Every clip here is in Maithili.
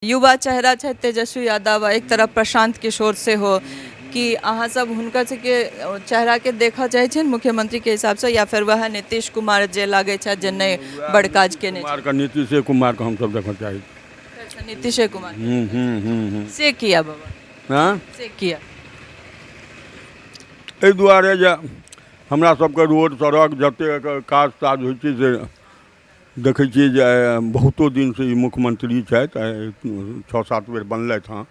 युवा चेहरा छथि तेजस्वी यादव आ एक तरफ प्रशांत किशोर सेहो, कि अहाँ सब हुनकर सबके चेहराके देखऽ चाहै छियनि मुख्यमंत्रीके हिसाबसँ, या फेर वएह नीतीश कुमार जे लागै छथि जे नहि बड़ काज केने छथि? कुमारके, नीतीशे कुमारके हमसब देखऽ चाहै छी। फेरसँ नीतीशे कुमार? हूँ हूँ हूँ हूँ। से किया बाबा? हँ, से किया? एहि दुआरे जे हमरा सबके रोड सड़क जतेक काज ताज होइ छै से देखै छियै जे बहुतो दिनसँ ई मुख्यमंत्री छथि, 6-7 बेर बनलथि हँ,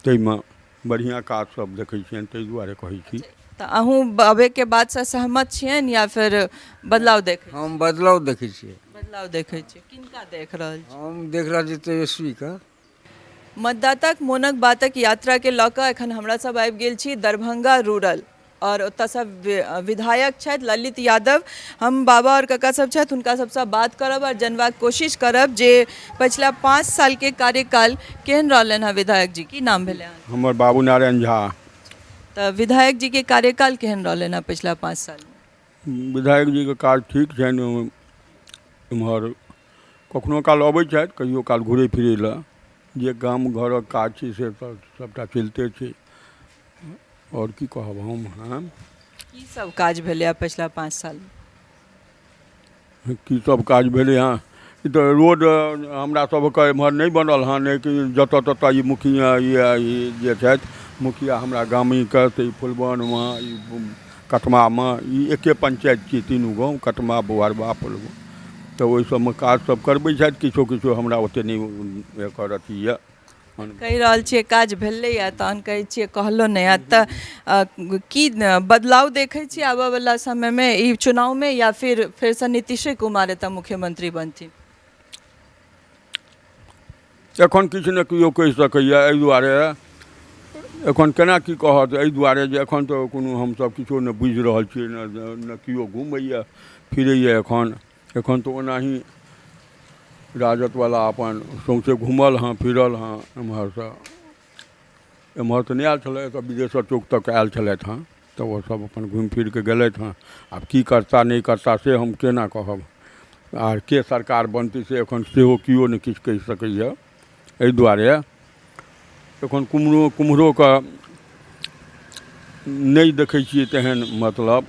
ताहिमे बढ़िआँ काज सब देखै छियनि, ताहि दुआरे कहै छी। तऽ अहूँ बाबेके बातसँ सहमत छियनि या फेर बदलाव देखै? हम बदलाव देखै छियै। बदलाव देखै छियै, किनका देख रहल छी? हम देख रहल छी तेजस्वीके। मतदाताक मोनक बातक यात्राके लऽ कऽ एखन हमरा सब आबि गेल छी दरभंगा रूरल आओर ओतऽसँ विधायक छथि ललित यादव। हम बाबा आओर काका सब छथि, हुनका सबसँ बात करब आओर जनबाक कोशिश करब जे पछिला 5 सालके कार्यकाल केहन रहलनि हँ। विधायक जी, की नाम भेलै अहाँके? हमर बाबू नारायण झा। तऽ विधायक जीके कार्यकाल केहन रहलनि हँ पछिला 5 सालमे? विधायक जीके काज ठीक छनि। एम्हर कखनो काल अबै छथि, कहियो काल घुरै फिरै लए। जे गाम घरक काज छै से तऽ सभटा चलिते छै। आओर की कहब हम? हँ, की सब काज भेलैए पछिला 5 सालमे? की सब काज भेलै हँ? ई तऽ रोड हमरा सबके एम्हर नहि बनल हँ, नहि कि जतऽ ततऽ ई मुखिया ई जे छथि मुखिया हमरा गामके, से ई फुलबनमे, ई कटमामे, ई एके पंचायत छियै तीनू गाँव, कटमा, बुहरबा, फुलबन, तऽ ओहि सबमे काज सब करबै छथि किछो किछो। हमरा ओते नहि एकर अथी यऽ। कहि रहल छियै काज भेलैए, तहन कहै छियै कहलो नहि हैत। तऽ की बदलाव देखै छियै आबयवला समयमे ई चुनावमे, या फिर फेरसँ नीतीशे कुमार एतऽ मुख्यमंत्री बनथिन? एखन किछु नहि केओ कहि सकैए। एहि दुआरे एखन केना की कहत, एहि दुआरे जे एखन तऽ कोनो हमसब किछो नहि बुझि रहल छियै, ने केओ घुमैए फिरैए एखन। एखन तऽ ओनाही राजदवला अपन सौँसे घुमल हँ फिरल हँ। एम्हरसँ एम्हर तऽ नहि आयल छलै, एतऽ विदेशर चौक तक आयल छलथि हँ, तऽ ओ सब अपन घुमि फिरके गेलथि हँ। आब की करता नहि करता से हम केना कहब? आर के सरकार बनतै से एखन सेहो केओ नहि किछु कहि सकैए। एहि दुआरे एखन कुम्हरो कुम्हरोके नहि देखै छियै तेहन मतलब,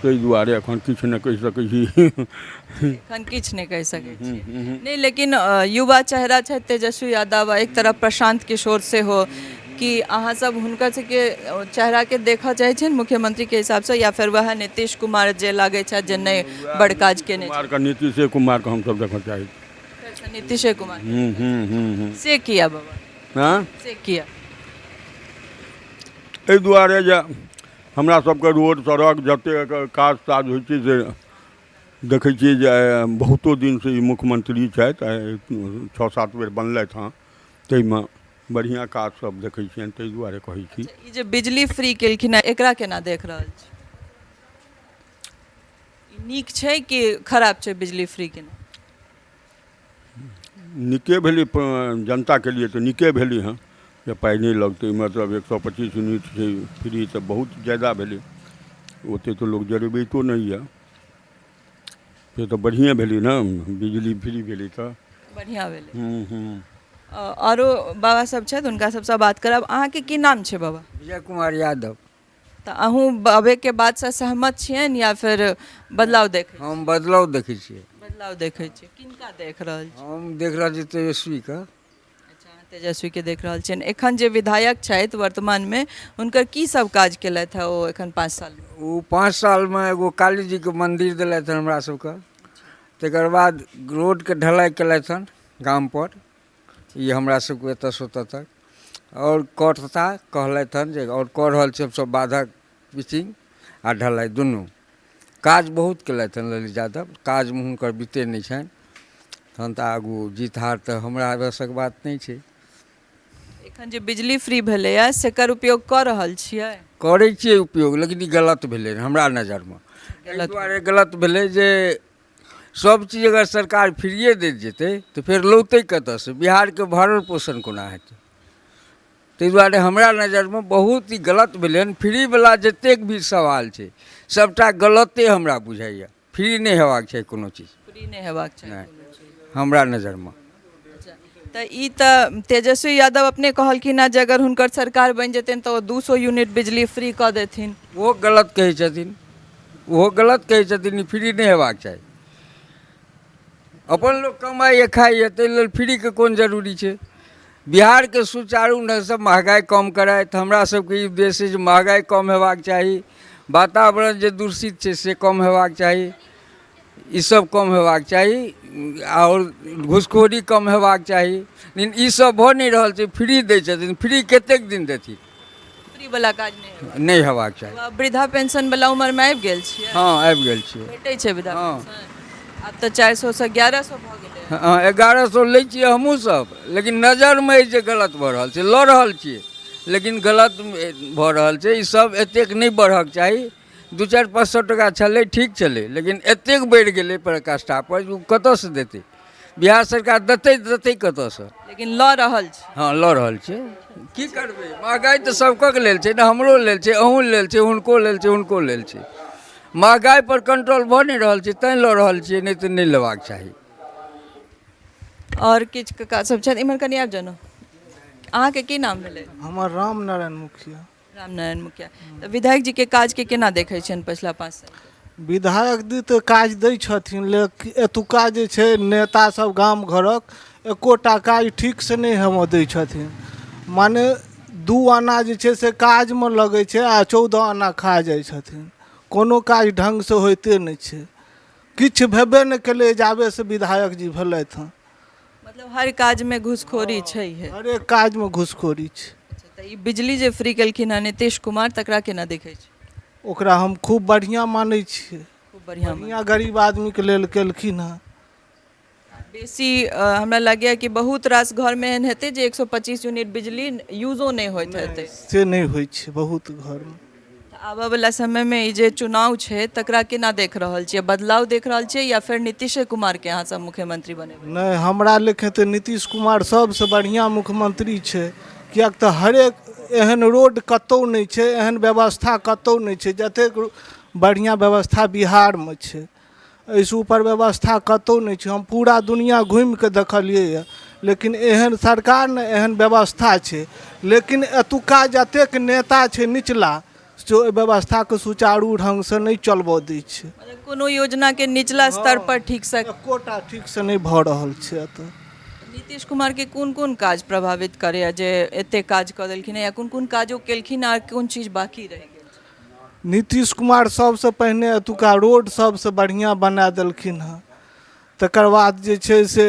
ताहि दुआरे एखन किछु नहि कहि सकै छी। एखन किछु नहि कहि सकै छी नहि, लेकिन युवा चेहरा छथि तेजस्वी यादव आ एक तरफ प्रशांत किशोर सेहो, कि अहाँ सब हुनकर सबके चेहराके देखऽ चाहै छियनि मुख्यमंत्रीके हिसाबसँ, या फेर वएह नीतीश कुमार जे लागै छथि जे नहि बड़ काज केने छथि? कुमारके, नीतीशे कुमारके हमसब देखऽ चाहै छी। फेरसँ नीतीशे कुमार? हूँ हूँ हूँ हूँ। से किया बाबा? हँ, से किया? एहि दुआरे जे हमरा सबके रोड सड़क जतेक काज ताज होइ छै से देखै छियै जे बहुतो दिनसँ ई मुख्यमंत्री छथि, 6-7 बेर बनलथि हँ, ताहिमे बढ़िआँ काज सब देखै छियनि, ताहि दुआरे कहै छी। ई जे बिजली फ्री केलखिन हँ, एकरा केना देख रहल छी? ई नीक छै कि खराब छै बिजली फ्री केना? नीके भेलै, जनताके लिए तऽ नीके भेलै हँ जे पाइ नहि लगतै। मतलब 125 यूनिट छै फ्री, तऽ बहुत ज्यादा भेलै। ओतेक तऽ लोक जरबैतो नहि यऽ, से तऽ बढ़िएँ भेलै ने। बिजली फ्री भेलै तऽ बढ़िआँ भेलै। हूँ हूँ। आरो बाबा सब छथि, हुनका सबसँ बात करब। अहाँके की नाम छै बाबा? विजय कुमार यादव। तऽ अहूँ बाबेके बातसँ सहमत छियनि या फेर बदलाव देखै? हम बदलाव देखै छियै। बदलाव देखै छियै, किनका देख रहल छी? हम देख रहल छी तेजस्वीके। अच्छा, अहाँ तेजस्वीके देख रहल छियनि। एखन जे विधायक छथि वर्तमानमे, हुनकर की सब काज केलथि हँ ओ एखन 5 सालमे? ओ 5 सालमे एगो कालीजीके मन्दिर देलथि हन हमरा सबके, तकर बाद रोडके ढलाइ केलथि हन गामपर, ई हमरा सबके एतऽसँ ओतऽ तक, आओर करता कहलथि हन जे आओर कऽ रहल छी हमसब बाधक पिचिंग आ ढलाइ दुनू काज बहुत केलथि हन ललित यादव। काजमे हुनकर बीते नहि छनि। तहन तऽ आगू जीत हार तऽ हमरा बसक बात नहि छै। एखन जे बिजली फ्री भेलैए सेकर उपयोग कऽ रहल छियै? करै छियै उपयोग, लेकिन ई गलत भेलै हमरा नजरमे। एहि दुआरे गलत भेलै जे सब चीज अगर सरकार फ्रीए दैत जेतै तऽ फेर लौतै कतऽसँ? बिहारके भरण पोषण कोना हेतै? ताहि दुआरे हमरा नजरमे बहुत ही गलत भेलै हन। फ्रीवला जतेक भी सवाल छै सभटा गलते हमरा बुझाइए। फ्री नहि हेबाक चाही कोनो चीज। फ्री नहि हेबाक चाही नहि कोनो चीज हमरा नजरमे। अच्छा, तऽ ई तऽ तेजस्वी यादव अपने कहलखिन हेँ जे अगर हुनकर सरकार बनि जेतनि तऽ ओ 200 यूनिट बिजली फ्री कऽ देथिन। ओहो गलत कहै छथिन, ओहो गलत कहै छथिन। ई फ्री नहि हेबाक चाही। अपन लोक कमाइए, खाइए, ताहि लेल फ्रीके कोन जरूरी छै? बिहारके सुचारू ढङ्गसँ महगाइ कम करथि। हमरा सबके ई उद्देश्य जे महगाइ कम हेबाक चाही, वातावरण जे दूषित छै से कम हेबाक चाही, ईसब कम हेबाक चाही आओर घूसखोरी कम हेबाक चाही। लेकिन ईसब भऽ नहि रहल छै। फ्री दै छथिन, फ्री कतेक दिन देथिन? फ्री वाला काज नहि हेबाक, नहि हेबाक चाही। वृद्धा पेंशन वाला उमरमे आबि गेल छियै? हँ, आबि गेल छियै। भेटै छै वृद्धा हँ। पेंशन? आब तऽ 400सँ 1100 भऽ गेलै। हँ, 1100 लै छियै हमहूँ सब, लेकिन नजरमे अछि जे गलत भऽ रहल छै। लऽ रहल छियै लेकिन गलत भऽ रहल छै। ईसब एतेक नहि बढ़क चाही। 2, 4, 500 टका छलै, ठीक छलै, लेकिन एतेक बढ़ि गेलै पराकाष्ठापर जे ओ कतऽसँ देतै? बिहार सरकार देतै, देतै कतऽसँ? लेकिन लऽ रहल छी? हँ, लऽ रहल छै। की करबै, महगाइ तऽ सबके लेल छै ने। हमरो लेल छै, अहूँ लेल छै, हुनको लेल छै, हुनको लेल छै। महगाइपर कंट्रोल भऽ नहि रहल छै, तैँ लऽ रहल छियै, नहि तऽ नहि लेबाक चाही। आओर किछु कका सब छथि, इम्हर कनि आबि जाउ ने। अहाँके की नाम भेलै? हमर राम नारायण मुखिया। रामनारायण मुखिया। तऽ विधायक जी के काज के केना देखै छियनि पछिला 5 साल? विधायक जी तऽ काज दै छथिन, लेकिन एतुका जे छै नेता सब गाम घरक एकोटा काज ठीकसँ नहि हेबऽ दै छथिन। माने 2 आना जे छै से काजमे लगै छै आ 14 आना खा जाइ छथिन। कोनो काज ढङ्गसँ होइते नहि छै। किछु भेबे नहि केलै जाबेसँ विधायक जी भेलथि हँ। मतलब हर काजमे घूसखोरी छै? हरेक काजमे घूसखोरी छै। अच्छा, तऽ ई बिजली जे फ्री केलखिन हँ नीतीश कुमार, तकरा केना देखै छी? ओकरा हम खूब बढ़िआँ मानै छियै। खूब बढ़िआँ, बढ़िआँ गरीब आदमीके लेल केलखिन हँ। बेसी हमरा लगैए कि बहुत रास घरमे एहन हेतै जे 125 यूनिट बिजली यूजो नहि होइत हेतै। से नहि होइ छै बहुत घरमे। आबऽवला समयमे ई जे चुनाव छै तकरा केना देख रहल छियै? बदलाव देख रहल छियै या फेर नीतीशे कुमारके अहाँ सब मुख्यमंत्री बनेबै? नहि, हमरा लेखे तऽ नीतीश कुमार सबसँ बढ़िआँ मुख्यमंत्री छै, किएक तऽ हरेक एहन रोड कतहु नहि छै, एहन व्यवस्था कतहु नहि छै जतेक बढ़िआँ व्यवस्था बिहारमे छै। एहिसँ ऊपर व्यवस्था कतहु नहि छै। हम पूरा दुनिआँ घुमिकऽ देखलियैए, लेकिन एहन सरकार नहि एहन व्यवस्था छै। लेकिन एतुका जतेक नेता छै निचला, से ओहि व्यवस्थाके सुचारू ढङ्गसँ नहि चलबऽ दै छै। मतलब कोनो योजनाके निचला स्तर पर ठीकसँ एकोटा ठीकसँ नहि भऽ रहल छै एतऽ। नीतीश कुमारके कोन कोन काज प्रभावित करैए जे एतेक काज कऽ देलखिन या कोन कोन काज ओ केलखिन आ कोन चीज बाँकी रहि गेल? नीतीश कुमार सबसँ पहिने एतुका रोड सबसँ बढ़िआँ बना देलखिन हँ। तकर बाद जे छै से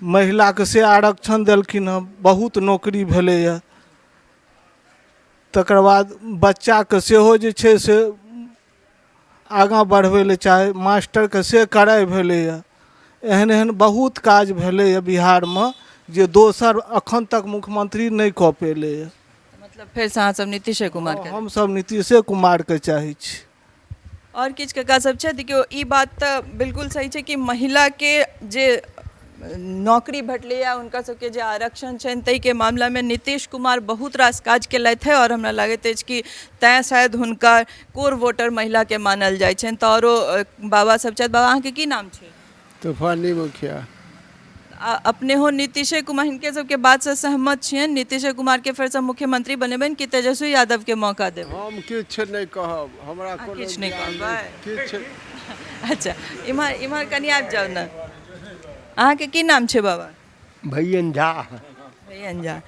महिलाके से आरक्षण देलखिन हँ, बहुत नौकरी भेलैए। तकर बाद बच्चाके सेहो जे छै से आगाँ बढ़बै लए चाहै मास्टरके से कड़ाइ भेलैए। एहन एहन बहुत काज भेलैए बिहारमे जे दोसर एखन तक मुख्यमंत्री नहि कऽ पेलैए। मतलब फेरसँ अहाँ सब नीतीशे कुमारके? हमसब नीतीशे कुमारके चाहै छी। आओर किछु कका सब छै। देखियौ, ई बात तऽ बिल्कुल सही छै कि महिलाके जे नौकरी भेटलैए, हुनका सबके जे आरक्षण छनि, ताहिके मामलामे नीतीश कुमार बहुत रास काज केलथि हे आओर हमरा लागैत अछि कि तैँ शायद हुनका कोर वोटर महिलाके मानल जाइ छनि। तऽ आओरो बाबा सब छथि। बाबा, अहाँके की नाम छै? तूफानी मुखिया। आ अपनेहो नीतीशे कुमार, हिनके सबके बातसँ सहमत छियनि, नीतीशे कुमारके फेरसँ मुख्यमंत्री बनेबनि कि तेजस्वी यादवके मौका देबै? हम किछु नहि कहब, हमरा कोनो किछु नहि ज्ञान कहबै? किछु। अच्छा, इम्हर इम्हर कनि आबि जाउ ने। अहाँके की नाम छै बाबा? भैयन झा। भैयन झा।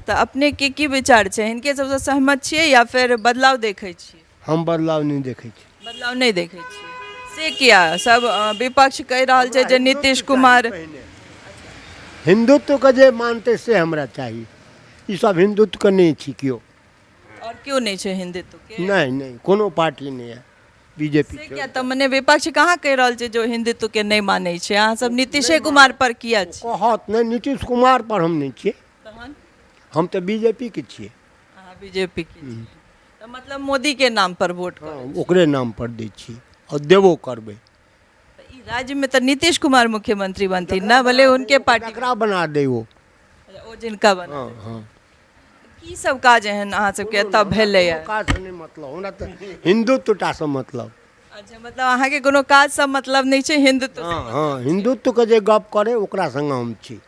तऽ अपनेके की विचार छै, हिनके सबसँ सहमत छियै या फेर बदलाव देखै छियै? हम बदलाव नहि देखै छी। बदलाव नहि देखै छियै, से किया? सब विपक्ष कहि रहल छै जे नीतीश कुमार। हिंदुत्वके जे मानतै से हमरा चाही। ई सब हिंदुत्वके नहि छी केओ। आओर केओ नहि छै हिंदुत्व के? नहि नहि, कोनो पार्टी नहि है, बीजेपी। से किया? तऽ मने विपक्ष कहाँ कहि रहल छै जो हिंदुत्व के नहि मानै छै? अहाँ सब नीतीशे कुमार पर किया छी? कहत नहि, नीतीश कुमार पर हम नहि छियै। तहन? हम तऽ बीजेपी के छियै। अहाँ बीजेपी के छियै तऽ मतलब मोदी के नाम पर वोट करबै? हँ, ओकरे नाम पर दै छियै आओर देबो करबै। तऽ ई राज्य में तऽ नीतीश कुमार मुख्यमंत्री बनथिन ना, भले उनके पार्टी। जकरा बना दै ओ। ओ जिनका बना। हँ हँ। की सब काज एहन अहाँ सबके एतऽ भेलैए? काज नहि मतलब, हमरा तऽ हिंदुत्व टा सँ मतलब। अच्छा, मतलब अहाँके कोनो काज सँ मतलब नहि छै, हिंदुत्व? हँ हँ, हिंदुत्वके जे गप करै ओकरा संगे हम छी।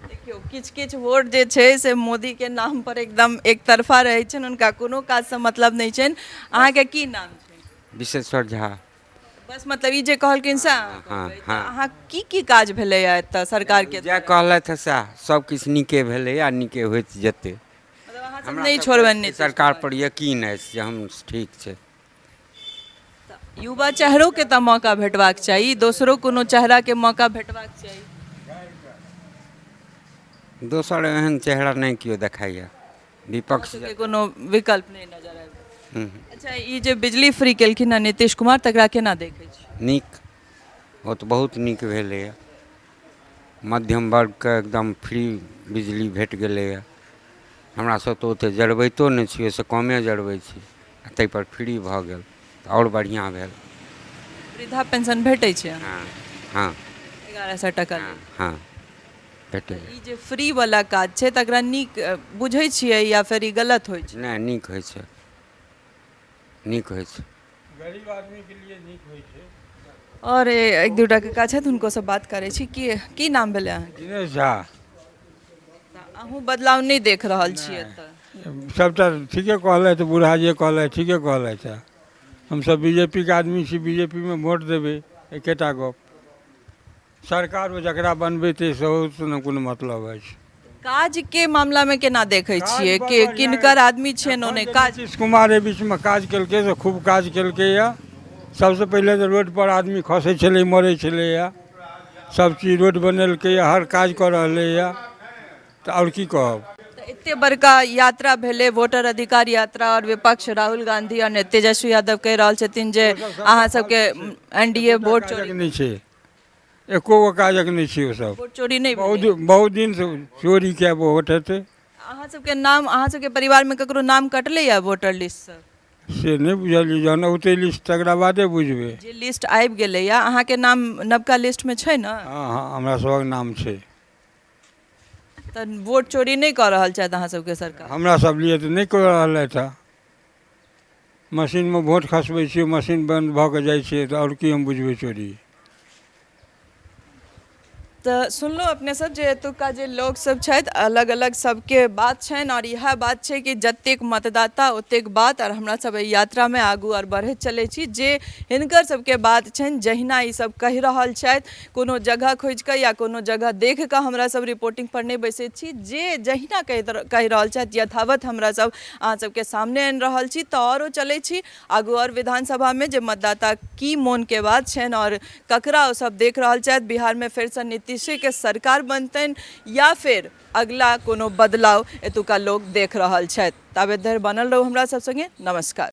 देखियौ, किछु किछु वोट जे छै से मोदीके नाम पर एकदम एकतरफा रहै छनि, हुनका कोनो काजसँ मतलब नहि छनि। अहाँके की नाम छै? विशेश्वर झा। बस मतलब ई जे कहलखिन से अहाँ हँ, कहबै। तऽ हँ। अहाँ की की काज भेलैए एतऽ सरकारके जे कहलथि सएह सब किछु नीके भेलैए आ नीके होइत जेतै। मतलब अहाँ सब हमरा नहि सबके छोड़बनि नीतीश सरकार कुमार। पर यकीन अछि जे हम ठीक छै। तऽ युवा चेहरोके तऽ मौका भेटबाक चाही, दोसरो कोनो चेहराके मौका भेटबाक चाही। दोसर एहन चेहरा नहि केओ देखाइए विपक्ष सबके कोनो विकल्प नहि नजर आबि। हूँ। अच्छा, ई जे बिजली फ्री केलखिन हँ नीतीश कुमार, तकरा केना देखै छी? नीक, ओ तऽ बहुत नीक भेलैए। मध्यम वर्गके एकदम फ्री बिजली भेट गेलैए। हमरा सब तऽ ओतेक जरबैतो नहि छी, ओहिसँ कमे जरबै छी, आ ताहिपर फ्री भऽ गेल तऽ आओर बढ़िआँ भेल। वृद्धा पेंशन भेटै छै? हँ हँ। 1100 टका? हँ हँ, भेटैए। ई जे फ्री वाला काज छै तकरा नीक बुझै छियै या फेर ई गलत होइ छै? नहि, नीक होइ छै, नीक होइ छै। गरीब आदमीके लिए नीक होइ छै। आओर एक दूटा कका छथि, हुनको से बात करै छी। की की नाम भेलै अहाँके? दिनेश झा। तऽ अहूँ बदलाव नहि देख रहल छियै एतऽ? सभटा ठीके कहलथि बूढ़ा, जे कहलथि ठीके कहलथि। हँ, हमसभ बी जे पी के आदमी छी, बी जे पी मे वोट देबै, एकेटा गप। सरकार ओ जकरा बनबै सेहो ने कोनो मतलब अछि। काजके मामलामे केना देखै छियै काज बड़ कि बढ़िआँ किनकर अछि। आदमी छियनि ओने एखन जे काज? नीतीश कुमार एहि बीचमे काज केलकै से खूब काज केलकैए। सबसँ पहिले तऽ रोडपर आदमी खसै छलै, मरै छलैए, सभचीज रोड बनेलकैए, हर काज कऽ रहलैए, तऽ आओर की कहब। तऽ एते बड़का यात्रा भेलै वोटर अधिकार यात्रा, आओर विपक्ष राहुल गांधी आओर तेजस्वी यादव कहि रहल छथिन जे अहाँ सबके एनडीए वोट काजक चोरी नहि छै, एको गो काजक नहि छै ओसभ। वोट चोरी नहि बहुत भेलै? बहुत दिनसँ चोरीके वोट हेतै। अहाँ सबके नाम, अहाँ सबके परिवारमे ककरो नाम कटलैए वोटर लिस्टसँ? से नहि बुझलियै, जहन औतै लिस्ट तकरा बादे बुझबै। जे लिस्ट आबि गेलैए, अहाँके नाम नवका लिस्टमे छै ने? हँ हँ, हमरा सभक नाम छै। तऽ वोट चोरी नहि कऽ रहल छथि अहाँ सबके सरकार? हमरा सब लिए तऽ नहि कऽ रहलथि हँ। मशीनमे वोट खसबै छियै, मशीन बन्द भऽ कऽ जाइ छै, तऽ आओर की हम बुझबै चोरी। तऽ सुनलहुँ अपने सब जे एतुका जे लोकसब छथि, अलग अलग सबके बात छनि, आओर इएह बात छै कि जतेक मतदाता ओतेक बात। आओर हमरा सब एहि यात्रामे आगू आओर बढ़ैत चलै छी। जे हिनकर सबके बात छनि, जहिना ई सब कहि रहल छथि, कोनो जगह खोजिकऽ या कोनो जगह देखिकऽ हमरा सब रिपोर्टिंग पर नहि बैसै छी। जे जहिना कहि रहल छथि, यथावत हमरा सब अहाँ सबके सामने आनि रहल छी। तऽ आओरो चलै छी आगू आओर विधानसभामे जे मतदाता की मोनके बात छनि आओर ककरा ओ सब देख रहल छथि। बिहारमे फेरसँ नीतीशेके सरकार बनतनि या फेर अगिला कोनो बदलाव एतुका लोक देख रहल छथि? ताबे धरि बनल रहू हमरा सब सङ्गे। नमस्कार।